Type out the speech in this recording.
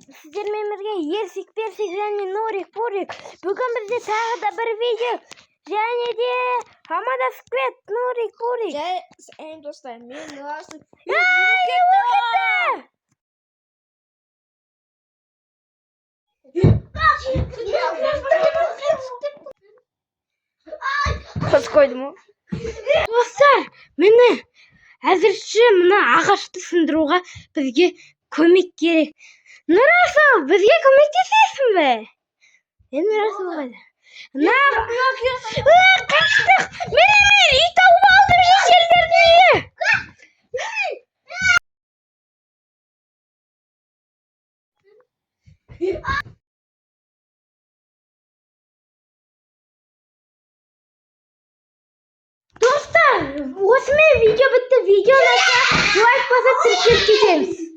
Сіздермен бірге Ерсик, Персик және Нурик, Пурик. Бүгін бізде тағы да бір видео. Және де амандасып кет, Нурик, Пурик. Жай, сәлем, достар, мен Нұрасыл. Ай, не болып кетті? Қос қойдым ғой. Достар, міне, әзірше мына ағашты сындыруға бізге көмек керек. Нұрасыл, бізге көмектесесің бе? Е, Нұрасыл қайда? Мына қаштық. Міне, мен үй тауып алдым, шешелердің үйі. Достар, осымен видео бітті. Видео ұнаса, лайк басып, тіркеліп кетеміз.